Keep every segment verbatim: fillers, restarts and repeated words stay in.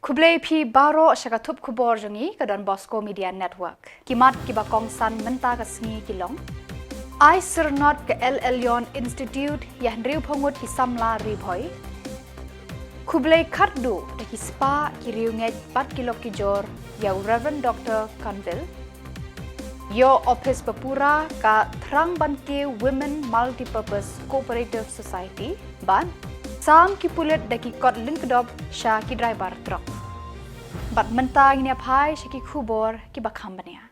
Khublei phi baroh sha ka thup khubor jong ngi ka Don Bosco Media Network. Ki mat kiba kongsan mynta ka sngi ki long: Ai syrnod ka El Elyon Institute ïa hynriewphew ngut ki samla Ri Bhoi. Khublei khatduh da ki spah ki riewngeit bad ki lok ki jor ïa u Reverend Doctor Kanville. Ïoh ophis ba pura ka thrang ban kiew Women Multipurpose Cooperative Society. Bad sam ki pulit da ki kot lyngkdop sha ki driver truck. Bad mynta ngin ïa phai sha ki khubor kiba kham bniah.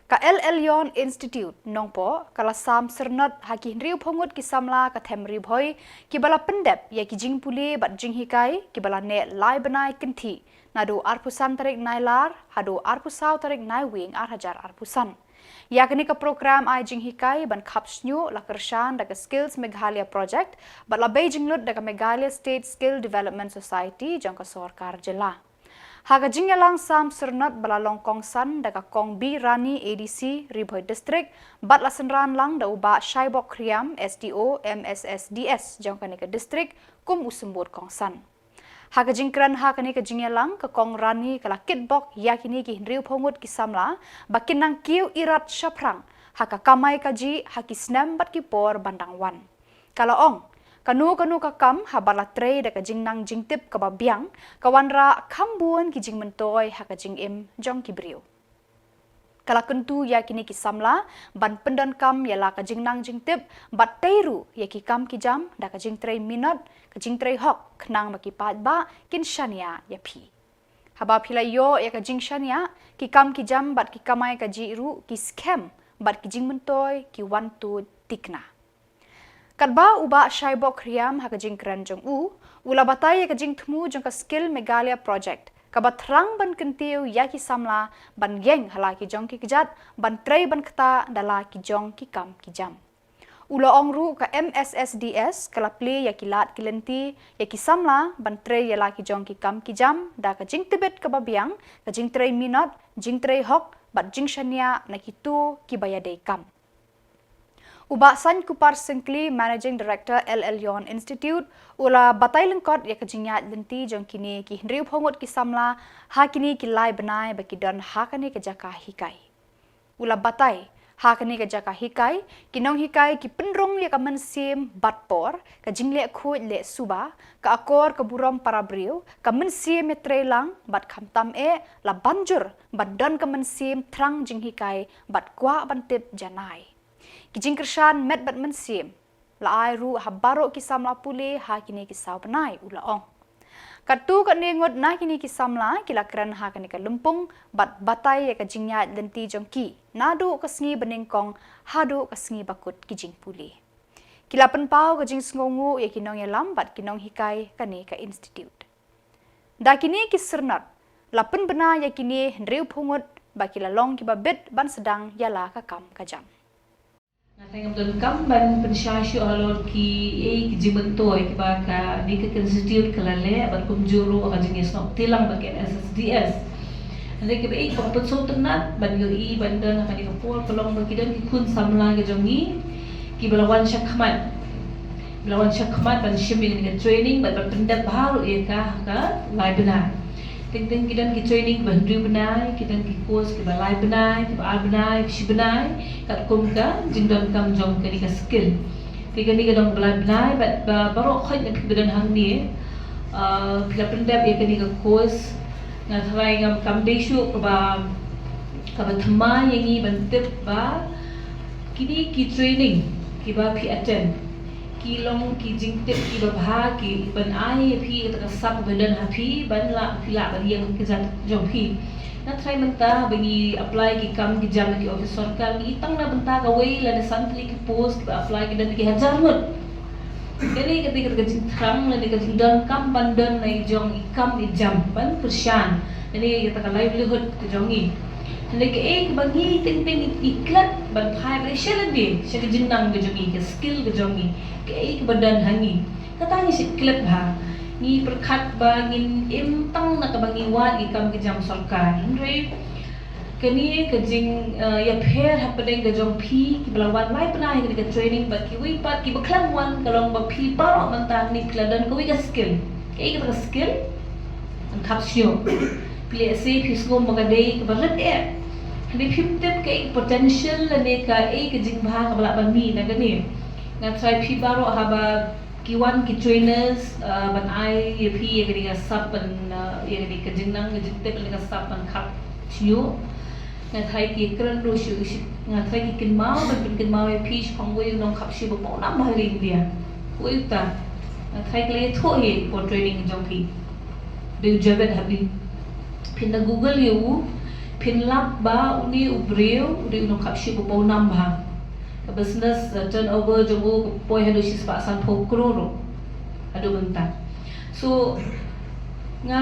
Ka El Elyon Institute Nongpoh ka la sam syrnod ha ki hynriewphew ngut ki samla ka them Ri Bhoi kiba la pyndep ïa ki jingpule bad jinghikai kiba la neh lai bnai kynthih, naduh arphew san tarik Nailar haduh arphew saw tarik Naiwieng arhajar arphew san. Ïa kane ka program ai jinghikai ban khap shñiuh la kyrshan da ka Skills Meghalaya Project bad la bei jinglut da ka Meghalaya State Skill Development Society jong ka sorkar jylla. Ha ka jingïalang sam syrnod ba la long kongsan da ka Kong B Rani A D C Ri Bhoi District bad la synran lang da u Bah Shaibok Khriam S D O M S S D S jong kane ka district kum u symbud kongsan. Ha ka jingkren ha kane ka jingïalang ka Kong Rani ka la kitbok ïa kine ki hynriewphew ngut ki samla ba kin nang kiew irat shaphrang ha ka kamai kajih ha ki snem bad ki por ban dang wan. Ka la ong, kano kano ka kam haba la trei da ka jingnang jingtip kaba biang ka wanrah kham bun ki jingmyntoi ha ka jingim jong ki briew. Ka la kyntu ïa kine ki samla ban pyndonkam ïa la ka jingnang jingtip bad tei ruh ïa ki kam ki jam da ka jingtrei minot, ka jingtrei hok khnang ba ki paidbah kin shaniah ïa phi. Haba phi la ïoh ïa ka jingshaniah, ki kam ki jam bad ki kamai kajih ruh ki skhem bad ki jingmyntoi ki wan tuid tikna. Katba u Bah Shaibok Khriam ha ka jingkren jong u u la batai ïa ka jingthmu jong ka Skill Meghalaya Project kaba thrang ban kyntiew ïa ki samla ban ïeng ha la ki jong ki kjat ban trei ban ktah da la ki jong ki kam ki jam. U la ong ruh ka M S S D S ka la plie ïa ki lad ki lynti ïa ki samla ban trei ïa la ki jong ki kam ki jam da ka jingtbit kaba biang, ka jingtrei minot, jingtrei hok bad jingshaniah na kito kiba ïadei kam. U Bah Sainkupar Syngkli, Managing Director El Elyon Institute, u la batai lyngkot ïa ka jingïaid lynti jong kine ki hynriewphew ngut ki samla ha kine ki lai bnai ba ki don ha kane ka jaka hikai. U la batai, ha kane ka jaka hikai ki nonghikai ki pynrung ïa ka mynsiem bad por, ka jingleh khuid leh suba, ka akor ka burom para briew, ka mynsiem ïatreilang bad khamtam eh la ban jur ban don ka mynsiem thrang jinghikai bad kwah ban tip janai. Ki jingkyrshan met bad mynsiem la ai ruh ha baroh ki samla pule ha kine ki saw bnai, u la ong. Katto katne ngut na kine ki samla ki la kren ha kane ka lympung bad batai ïa ka jingïaid lynti jong ki naduh ka sngi banyngkong haduh ka sngi bakut ki jingpule. Ki la pynpaw ka jingsngewnguh ïa ki nongïalam bad ki nonghikai kane ka institute. Da kine ki syrnod la pynbna ïa kine hynriewphew ngut ba ki la long kiba bit ban sdang ïa la ka kam ka jam. Nga tang ngam donkam ban pynshai shuh halor kiei ki jingmyntoi kiba kane ka institute ka la leh bad kumjuh ruh ka jingïasnoh kti lang bad ka M S S D S. Hynrei kiba ïeit ba nga pynsngewtynnat ban ïohi ban don ha kane ka por ka long ba ki don ki khun samla ki jong ngi kiba la wan shakhmat. Ba la wan shakhmat ban shim ïa kane ka training bad ban pyndep bha ruh ïa ka ha ka lai bnai. Teng teng ki don ki training kiba hynriew bnai, ki don ki course kiba lai bnai, kiba ar bnai, shi bnai, katkum ka jingdonkam jong kane ka skill. Te kane ka don ba lai bnai bad ba baroh khoit na phi ba don hangne, ah, phi la pyndep ïa kane ka course. Nga tharai ngam, kam dei shuh kaba, kaba thymmai ïa ngi ban tip ba kine ki training kiba phi attend ki long ki jingtip kiba bha, ki ban ai ïa phi kata ka sap ba don ha phi ban lah phi lah ban ïeng ha ka jait jong phi. Nga tharai mynta ba ngi apply ki kam ki jam ki office sorkar, ngi tang na bynta kawei lane san tylli ki post kiba apply ki don ki hajar ngut. Kane ka dei kata ka jingthrang lane ka jingdonkam ban don na i jong i kam i jam ban kyrshan lane kata ka livelihood ka jong ngi. Hynrei kaei kaba ngi teng teng ngi klet ban phai ban ïashem lade sha ka jingnang ka jong ngi, ka skill ka jong ngi, kaei kaba don ha ngi, kata ngi shu klet bha. Ngi pyrkhat ba ngin im tang na kaba ngi wad ki kam ki jam sorkar. Hynrei kane ka jing, eh, ïapher hapdeng ka jong phi kiba la wan lai bnai ha kane ka training bad kiwei pat kiba khlem wan ka long ba phi baroh mynta hangne phi la don kawei ka skill. Kaei kata ka skill? Khap shuh. Phi leh se phi sngew ba ka dei kaba rit eh. Hynrei phim tip kaei ka potential lane kaei ka jingbha kaba lah ban mih na kane. Nga tharai phi baroh haba ki wan ki trainers, uh, ban ai ïa phi ïa kane ka sap ban, uh, ïa kane ka jingnang ka jingtip lane ka sap ban khap shuh. Nga tharai ki kren ruh shuh, shuh, nga tharai ki kynmaw ban pynkynmaw ïa phi shaphang uwei u nongkhap shuh ba pawnam bha ha ri India. Uei uta? Nga tharai ki la ïathuh hi por training jong phi. Dei u Javed Habib. Phin da Google ïa u, phin lap ba une u briew u dei u nongkhap shuh ba pawnam bha. Ka business, uh, turnover jong u ka poi haduh shispah sanphew klur ruh haduh mynta. So nga,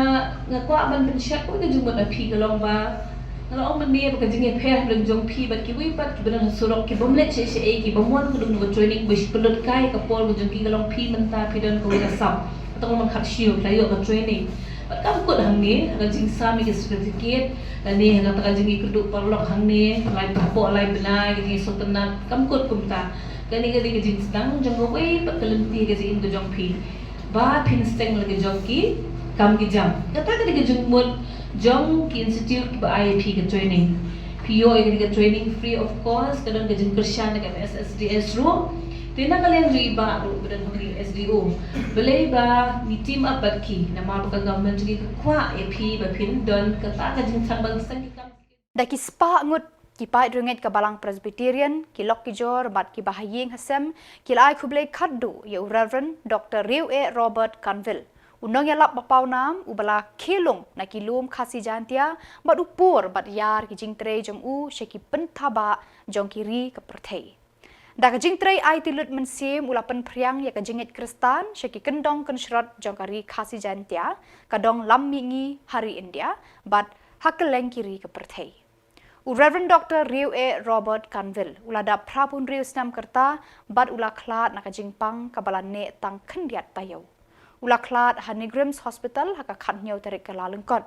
nga kwah ban pynshitom ïa ka jingmut na phi ka long ba nga la ong mynne ba ka jingïapher ha ka liang jong phi bad kiwei pat kiba don ha surok, ki bym leh shaei shaei, ki bym wan ka dung ka training, ba shu pynlut kai ka por ka jong ki, ka long phi mynta phi don kawei ka sap. Kata ka long ban khap shuh, phi la ïoh ka training. Bad kam kut hangne ha ka jingsam ïa ka certificate lane ha kata ka jingïakynduh paralok hangne lai hapoh lai bnai, ka jingïasngewtynnat, kam kut kumta. Kane ka dei ka jingsdang jong kawei pat ka lynti ha ka jingim ka jong phi. Ba phin seng la ka jong ki kam ki jam. Kata ka dei ka jingmut jong ki institute kiba ai ïa phi ka training. Phi ïoh ïa ka dei ka training free of cost, ka don ka jingkyrshan na ka M S S D S ruh. Te na ka liang jong i Bah ruh ba don hangne, S D O, balei ba ngi team up bad ki, namar ba ka government jong ngi ka kwah ïa phi ba phin don kata ka jingthrang ban seng ki kam. Da ki spah ngut ki paid riewngeit ka Balang Presbyterian, ki lok ki jor bad kiba ha ïing ha sem, ki la ai khublei khadduh ïa u Reverend Doctor Rieweh Robert Kanvil, u nongïalap ba pawnam uba la khie lung na ki lum Khasi Jaintia bad u pur bad ïar ki jingtrei jong u sha ki pynthaba jong ki ri ka pyrthei. Da ka jingtrei aiti lut mynsiem u la pynphriang ïa ka jingngeit Khristan sha ki kyndong kynshrot jong ka ri Khasi Jaintia, ka dong lam mihngi ha ri India bad ha kylleng ki ri ka pyrthei. U Reverend Doctor Rieweh Robert Kanvil u la dap phra phew hynriew snem ka rta bad u la khlad na ka jingpang kaba la neh tang khyndiat taïew. U la khlad ha NEIGRIHMS Hospital ha ka khathynñiew tarik Kyllalyngkot.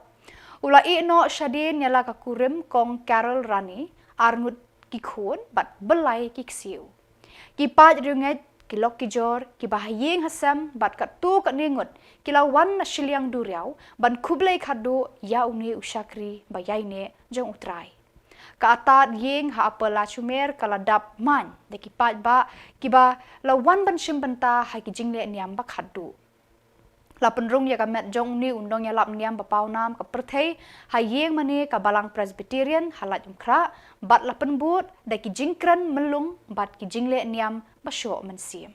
U la ïeh noh shadien ïa la ka kurim Kong Carol Rani, arngut ki khun bad bylai ki ksiew. Ki paid riewngeit, ki lok ki jor, kiba ha ïing ha sem bad katto katne ngut ki la wan na shiliang duriaw ban khublei khadduh ïa une u shakri ba ïaineh jong U Trai. Ka atad ïing ha Upper Lachumiere ka la dap main da ki paidbah kiba la wan ban shim bynta ha ki jingleh niam ba khadduh. La pynrung ïa ka met jong une u nongïalap niam ba pawnam ka pyrthei ha ïing mane ka Balang Presbyterian ha Laitumkhrah bad la pynbud da ki jingkren myllung bad ki jingleh niam ba shoh mynsiem.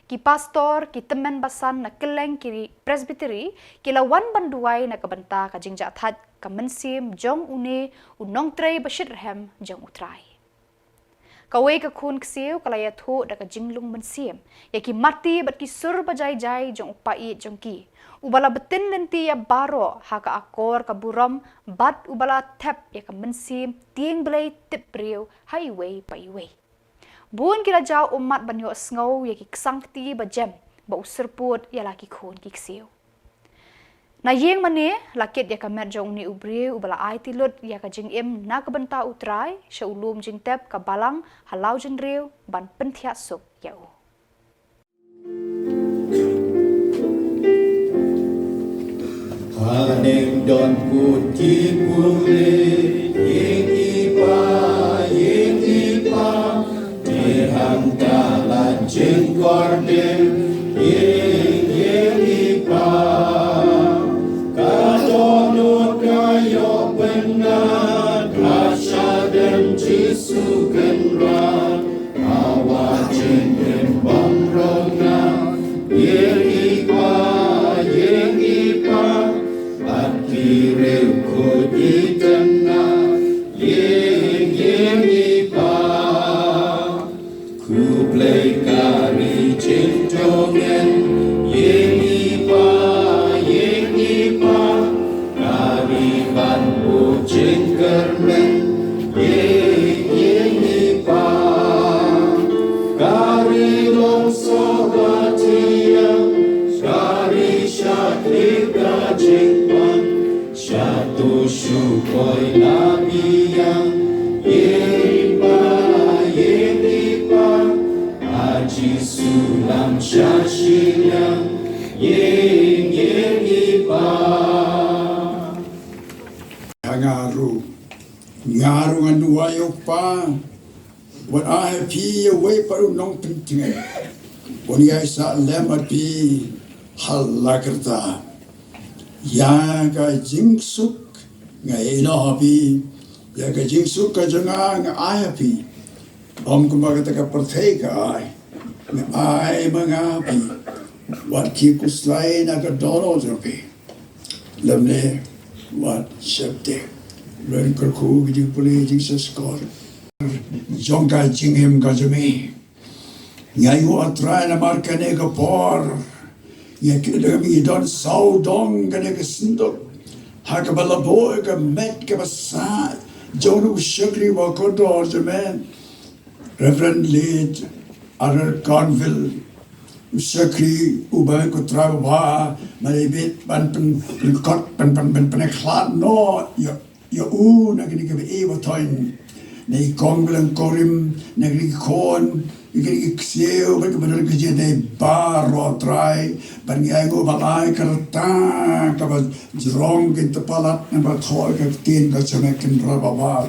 Ki pastor, ki tymmen basan na kylleng ki Presbytery ki la wan ban duwai na ka bynta ka jingjahthait ka mynsiem jong une u nongtrei ba shitrhem jong U Trai. Kawei ka khun ksiew ka la ïathuh da ka jinglung mynsiem ïa ki mati bad ki sur ba jai jai jong u paid jong ki, uba la btin lynti ïa baroh ha ka akor ka burom bad uba la thep ïa ka mynsiem tieng blei tip briew ha iwei pa iwei. Bun ki la jaw ummat ban ïohsngew ïa ki ksangkti ba jem ba u syrpud ïa la ki khun ki ksiew. Na ïing mane la kit ïa ka met jong une u briew uba la aiti lut ïa ka jingim na ka bynta U Trai sha u lum jingtep ka balang ha Lawjynriew ban pynthiah suk ïa u. Haneng don put ki pule, ïing i pa, ïing i pa, te hangta la jingkordit, ïing, ïing i pa. Ka dohnud ka ïoh pyndap, ka shadem Jisu Kynrad. Hawa jingim bym rong na, ïing i pa, ïing i pa, bad ki riew khuid i tynga, ïing, ïing i pa. Khublei ka ri jingthoh ngin, ïing i pa, ïing i pa. Ka ri ban buh jingkyrmen, ïing, ïing i pa. Ka ri longsoh ba thiang, ka ri shakri ka jingpang. Shatu shu poi na biang, ïing i pa, ïing i pa. A Jisu lam sha shiliang, ïing, ïing Nga ruh, nga ruh ngan duwai ïa u Kpa, wat ai ha phi ïa uwei pat u nongpyntngen, un ïai sah lem bad phi ha la ka rta. Ïa ka jingsuk nga ïeh noh ha phi, ïa ka jingsuk ka jong nga nga ai ha phi. Ym kumba kata ka pyrthei ka ai, nga ai ma nga ha phi. Wat khie khuslai na ka dohnud jong phi. Lymne wat sheptieng. Ren kyrkhu ki jingpule jingsngewsih jong ka jingim ka jong ngi. Nga ïoh, A Trai, namar kane ka por ngi kit da ngi don sawdong kane ka synduk ha kaba la buh ka met kaba sah jong u shakri ba kordor jong me, Reverend Late Arthur Conville, u shakri uba ko Trai ba, ma dei bit ban pyn, pynkot, pyn, pyn, pyn, pynkhlad noh ïa, ïa u na kine kiba ïeit ba thoiñ, na i kong ba lyngkhurim, na kine ki khun, na kine ki ksiew bad kiba don ka jingïadei baroh, Trai, bad ngi ainguh ba lai ka rta kaba jrong kin tyrpad lad na ba thoh ka ktien ka jong me, Kynrad Babar.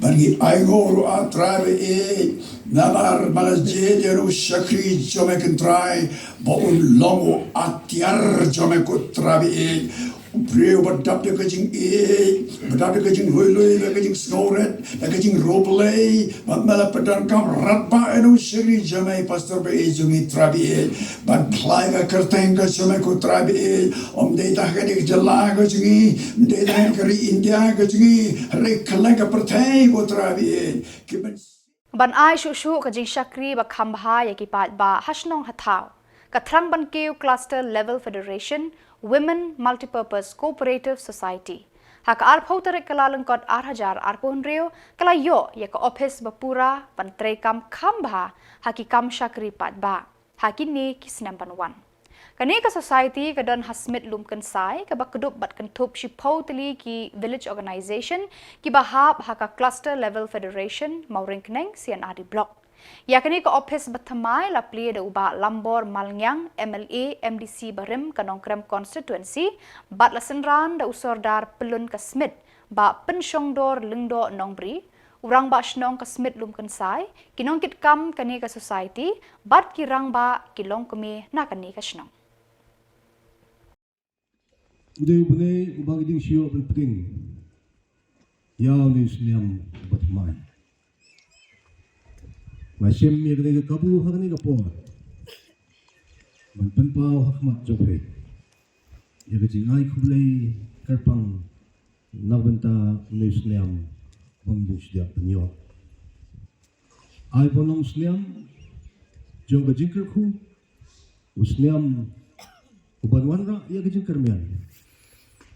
Bad ngi ainguh ruh, A Trai ba ïeit, namar ba la jied ïa u shakri jong me, Kynrad, ba un long u atiar jong me, ko Trai ba ïeit. U briew ba dap da ka jingïeit, ba dap da ka jinglui lui, da ka jingsngewrit, da ka jingriewblei, ba me la pyndonkam radbah ïa u shakri jong me, Pastor ba ïeit jong ngi, Trai ba ïeit, ban pynlait ka kyrteng ka jong me, ko Trai ba ïeit. Ym dei tang ha kane ka jylla ka jong ngi, ym dei tang ha ka ri India ka jong ngi, hynrei kylleng ka pyrthei, ko Trai ba ïeit. Ki ban Ban ai shuh shuh ka jingshakri ba kham bha ïa ki paidbah ha shnong ha thaw, ka thrang ban kiew Cluster Level Federation Women Multipurpose Cooperative Society, ha ka arphew tarik Kyllalyngkot ar hajar arphew hynriew, ka la ïoh ïa ka ophis ba pura ban treikam kham bha ha ki kam shakri paidbah ha kine ki snem ban wan. Kane ka society ka don ha Smit Lumkynsai, kaba kdup bad kynthup shiphew tylli ki village organisation kiba hap ha ka Cluster Level Federation Mawryngkneng C and R D Block. Ïa kane ka ophis ba thymmai la plie da u Bah Lambor Malngiang, M L A, M D C barim ka Nongkrem Constituency, bad la synran da u Sordar Pyllun ka Smit, Bah Pynshongdor Lyngdoh Nongbri, u Rangbah Shnong ka Smit Lumkynsai, ki nongkitkam kane ka society, bad ki rangbah ki longkmie na kane ka shnong. U dei u bnai uba ngi dang shu ïoh pynpdiang ïa une u snem uba thymmai. Nga shim ïa kane ka kabu ha kane ka por ban pynpaw ha khmat jong phi ïa ka jingai khublei kyrpang na ka bynta une u snem uba ngi dang shu ïoh pynïoh. Ai ban long u snem jong ka jingkyrkhu, u snem uban wanrah ïa ka jingkyrmen,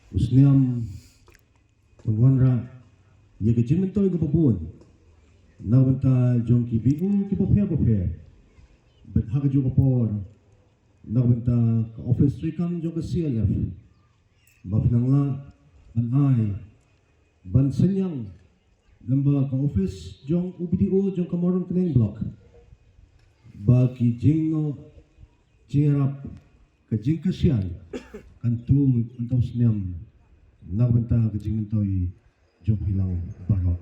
u snem uban wanrah ïa ka jingmyntoi kaba bun na ka bynta jong ki B O kiba pher ba pher, bad ha kajuh ka por na ka bynta ka ophis treikam jong ka C L F. Ba phi nang lah ban ai ban synñiang lyngba ka ophis jong u B D O jong ka Mawryngkneng Block, ba ki jingnoh jingïarap, ka jingkyrshan kan tuid mynta u snem na ka bynta ka jingmyntoi jong phi lang baroh.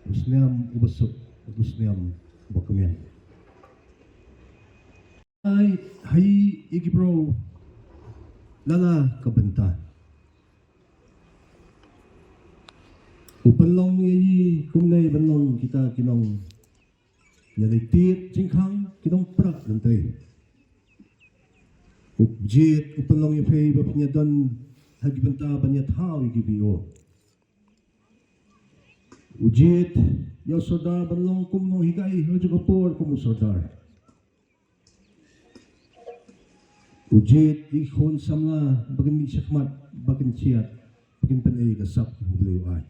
U snem uba suk, u snem uba kmen. Ai, ha ïa ki briew na la ka bynta. U pynlong ïa i kumne ban long kita ki nongïaleh tied jingkhang, ki nongpra lynti. U jied u pynlong ïa phi ba phin ïadon ha ki bynta ban ïathaw ïa ki B O. U jied ïa u sordar ban long kum u nonghikai ha kajuh ka por kum u sordar. U jied ïa ki khun samla ba kin mih shakhmat, ba kin thied, ba kin pynïaid ïa ka sap kaba U Blei u ai.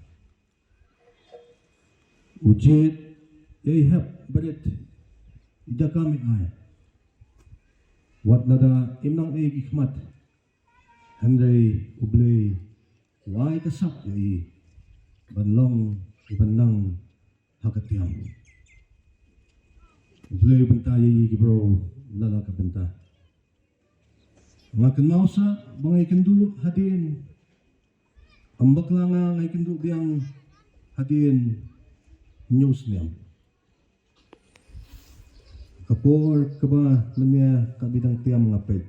U jied ïa i hep barit, i da kam i ai. Wat lada im nang ei ki khmat, hynrei U Blei u ai ka sap ïa i ban long i ban nang ha ka tiam. U Blei u bynta ïa i ki briew na la ka bynta. Nga kynmaw sa ba nga ïakynduh hadien, ym bakla nga, nga ïakynduh biang hadien hynñiew snem. Ka por kaba mynne ka bidang tiam nga peit.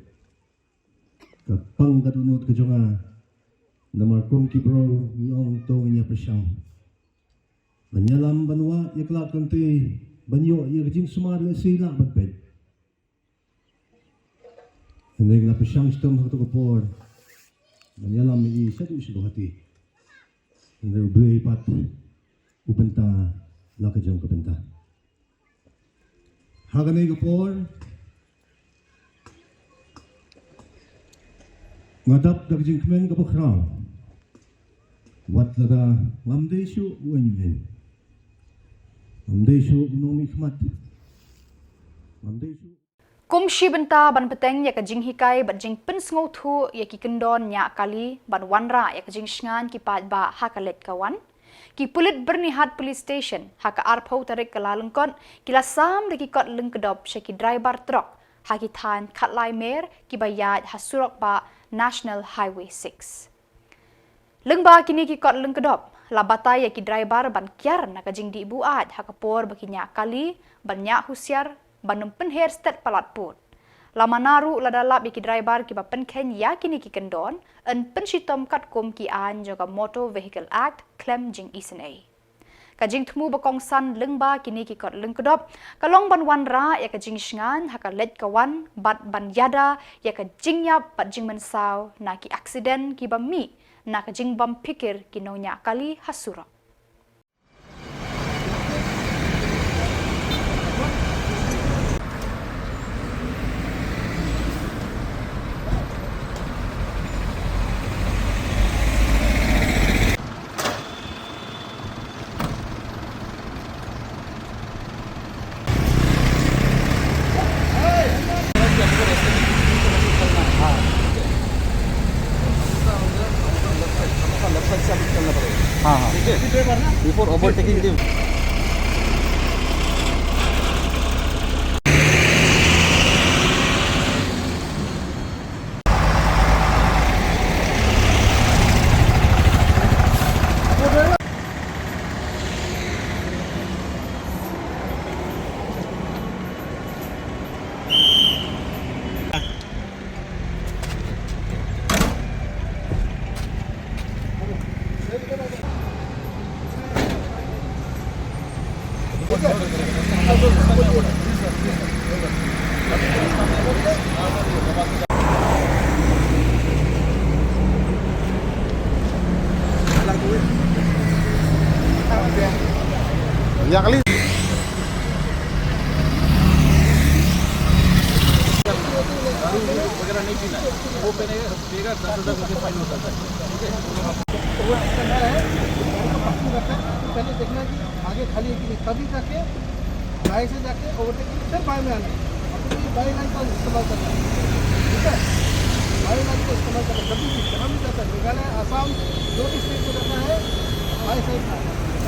Ka pang ka dohnud ka jong nga. Namar kum ki briew ngi ong to ngin ïa pyrshang ban ïalam ban wad ïa ka lad kynthei ban ïoh ïa ka jingsumar lehse lah ban peit. Hynrei nga pyrshang shitom ha kato ka por ban ïalam ïa i shaduh shaduh hati. Hynrei U Blei pat u bynta la ka jong ka bynta. Ha kane ka por nga dap da ka jingkmen kaba khraw. Wat lada ngam dei shuh u aiñ aiñ, ngam dei shuh u nongmihkhmat, ngam dei shuh. Kum shi bynta ban bteng ïa ka jinghikai bad jingpynsngewthuh ïa ki kyndon ñiah kali ban wanrah ïa ka jingshngaiñ ki paidbah ha ka leit ka wan, ki pulit Byrnihat Police Station ha ka arphew tarik Kyllalyngkot ki la sam da ki kot lyngkdop sha ki driver trok ha ki thaiñ Khatlai Mer kiba ïaid ha surok bah National Highway six. Lyngba kine ki kot lyngkdop la batai ïa ki driver ban kiar na ka jingdih buaid ha ka por ba ki ñiah kali, ban ñiah husiar, ban ym pynher stet palat pud. La mana ruh lada lap ïa ki driver kiba pynkheiñ ïa kine ki kyndon yn pynshitom katkum ki aiñ jong ka Motor Vehicle Act khlem jingisynei. Ka jingthmu ba kongsan lyngba kine ki kot lyngkdop ka long ban wanrah ïa ka jingshngaiñ ha ka leit ka wan bad ban ïada ïa ka jingïap bad jingmynsaw na ki aksiden kiba mih na ka jingbym phikir ki nongñiah kali ha surok. हाँ, हाँ। ठीक है? Before overtaking the या कली। दारू वगैरह नहीं पीना है, वो पहने पिएगा, दस हज़ार रुपये फाइन होता है। ठीक है? वो ऐसा ना है, गाड़ी को पार्किंग करता है, पहले देखना कि आगे खाली है कि नहीं, तभी जाके दाएं से जाके ओवरटेक करके फिर बाएं में आना है। अपनी बाएं लाइन का इस्तेमाल करना है, ठीक है? बाएं लाइन का इस्तेमाल करना है, कभी भी जहाँ भी जाता है, मेघालय, आसाम, जो भी स्टेट में जाता है, बाएं साइड में।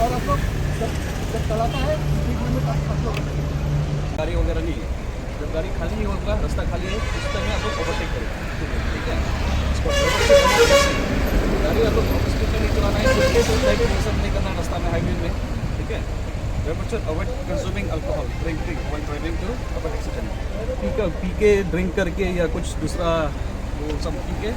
और आप लोग जब, जब चलाता है, स्पीड लिमिट आप, आप लोग गाड़ी वगैरह नहीं है। जब गाड़ी खाली ही होगा, रास्ता खाली है, उस टाइम में आप लोग ओवरटेक करें, ठीक है? गाड़ी आप लोग स्पीड में नहीं चलाना है, कोई भी टाइप का ये सब नहीं करना है रास्ता में, हाईवे में, ठीक है? Remember, sir, avoid consuming alcohol, drinking while driving to avoid accident. पी का, पी के, ड्रिंक करके या कुछ दूसरा वो सब पी के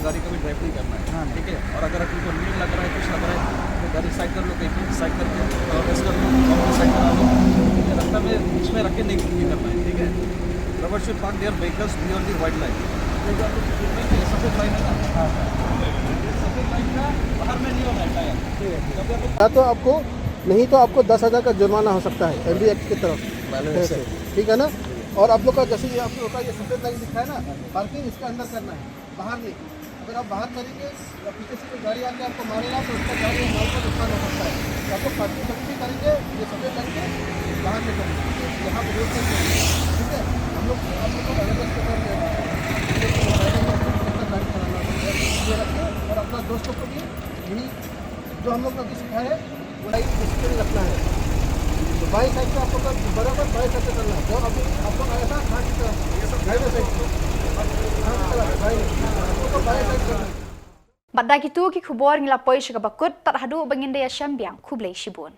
गाड़ी कभी ड्राइव नहीं करना है, हाँ। ठीक है? और अगर तुमको नींद लग रहा है, कुछ लग रहा है, तो गाड़ी साइड कर लो कहीं पे, साइड करके, अ, रेस्ट कर लो, वापस साइड करा लो, ठीक है? रास्ता में बीच में रख के नहीं, नहीं करना है, ठीक है? Driver should park their vehicles beyond the white line. ये जो आपको दिख रहा है, सफेद लाइन है ना? हाँ, सर। सफेद लाइन का बाहर में नहीं होना है टायर। ठीक है, ठीक है। जब आपको या तो आपको, नहीं तो आपको दस हज़ार का जुर्माना हो सकता है, एमवी एक्ट की तरफ से, ठीक है ना? और आप लोग का जैसे ये आप लोग का ये सफेद लाइन दिख रहा है ना, पार्किंग इसके अंदर करना है, बाहर नहीं। अगर आप बाहर करेंगे या पीछे से कोई गाड़ी आके आपको मारेगा तो उसका गाड़ी या माल को नुकसान हो सकता है। तो आप लोग पार्किंग जब भी करेंगे, ये सफेद लाइन के बाहर निकलेंगे, यहाँ पे रोड साइड पे, ठीक है? हम लोग आप लोग को अवेयरनेस के तौर पे गाड़ी चलाना है, ये रखिए। और अपना दोस्तों को भी यही जो हम लोग ने अभी सिखाया है, वो लाइन डिसिप्लिन रखना है। तो बाएं साइड पे आप लोग का बराबर बाएं साइड पे चलना है। जो अभी आप लोग आया था, हाथ की तरफ, ये सब ड्राइवर साइड पे। Bad da kitu ki khubor ngi la poi sha kaba kut, tad haduh ba ngin da ïashem biang, khublei shibun.